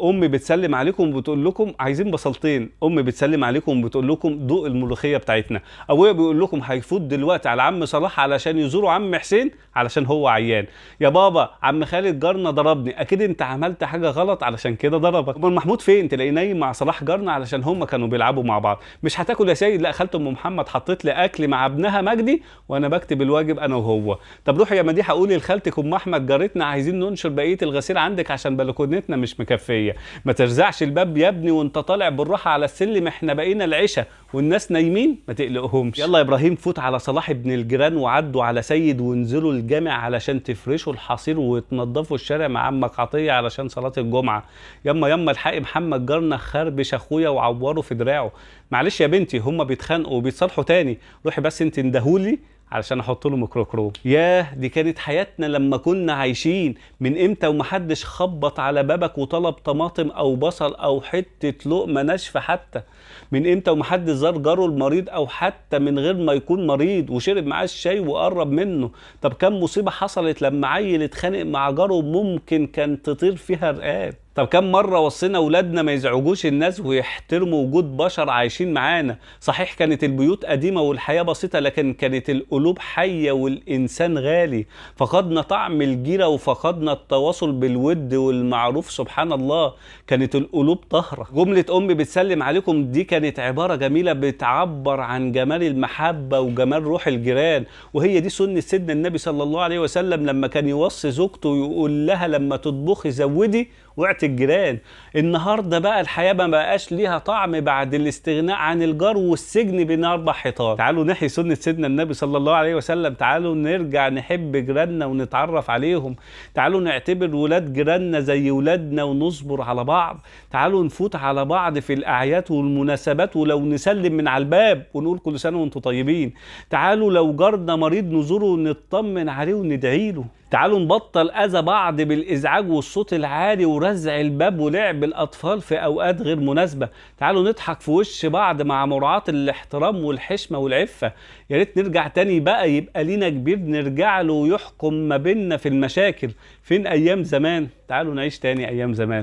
امي بتسلم عليكم وبتقول لكم عايزين بصلتين. امي بتسلم عليكم وبتقول لكم دوق الملوخية بتاعتنا. ابويا بيقول لكم هيفوت دلوقتي على عم صلاح علشان يزوروا عم حسين علشان هو عيان. يا بابا عم خالد جارنا ضربني، اكيد انت عملت حاجة غلط علشان كده ضربك. امال محمود فين؟ تلاقيه نايم مع صلاح جارنا علشان هم كانوا بيلعبوا مع بعض. مش هتاكل يا سيد؟ لا، خالته ام محمد حطيت لي اكل مع ابنها مجدي وانا بكتب الواجب انا وهو. طب روحي يا مديحه قولي لخالتك ام احمد جارتنا عايزين ننشر بقية الغسيل عندك عشان بلكونتنا مش مكفيه. ما ترزعش الباب يا ابني وانت طالع بالراحة على السلم، احنا بقينا العشاء والناس نايمين، ما تقلقهمش. يلا يا ابراهيم فوت على صلاح ابن الجيران وعدوا على سيد وانزلوا الجامع علشان تفرشوا الحصير وتنضفوا الشارع مع عمك عطية علشان صلاة الجمعة. يما يما الحقي محمد جارنا خربش اخويا وعوره في دراعه. معلش يا بنتي هما بيتخانقوا وبيتصالحوا تاني، روحي بس انت اندهولي علشان احط له ميكروكرو. ياه دي كانت حياتنا لما كنا عايشين. من امتى ومحدش خبط على بابك وطلب طماطم او بصل او حتة لقمة ناشفة حتى؟ من امتى ومحدش زار جاره المريض او حتى من غير ما يكون مريض وشرب معاه الشاي وقرب منه؟ طب كم مصيبة حصلت لما عيل اتخانق مع جاره ممكن كان تطير فيها رقاب؟ طب كم مرة وصينا أولادنا ما يزعجوش الناس ويحترموا وجود بشر عايشين معانا؟ صحيح كانت البيوت قديمة والحياة بسيطة، لكن كانت القلوب حية والإنسان غالي. فقدنا طعم الجيرة وفقدنا التواصل بالود والمعروف. سبحان الله كانت القلوب طاهرة. جملة أمي بتسلم عليكم دي كانت عبارة جميلة بتعبر عن جمال المحبة وجمال روح الجيران، وهي دي سنة سيدنا النبي صلى الله عليه وسلم لما كان يوصي زوجته ويقول لها لما تطبخي زودي وقت الجيران. النهارده بقى الحياة ما بقاش ليها طعم بعد الاستغناء عن الجار والسجن بين اربع حيطان. تعالوا نحيي سنة سيدنا النبي صلى الله عليه وسلم، تعالوا نرجع نحب جيراننا ونتعرف عليهم، تعالوا نعتبر ولاد جيراننا زي ولادنا ونصبر على بعض، تعالوا نفوت على بعض في الاعياد والمناسبات ولو نسلم من على الباب ونقول كل سنة وانتم طيبين، تعالوا لو جارنا مريض نزوره ونطمن عليه وندعي له، تعالوا نبطل اذى بعض بالازعاج والصوت العالي ورزع الباب ولعب الاطفال في اوقات غير مناسبة، تعالوا نضحك في وش بعض مع مراعاة الاحترام والحشمه والعفة. يا ريت نرجع تاني بقى يبقى لينا كبير نرجع له ويحكم ما بيننا في المشاكل. فين ايام زمان؟ تعالوا نعيش تاني ايام زمان.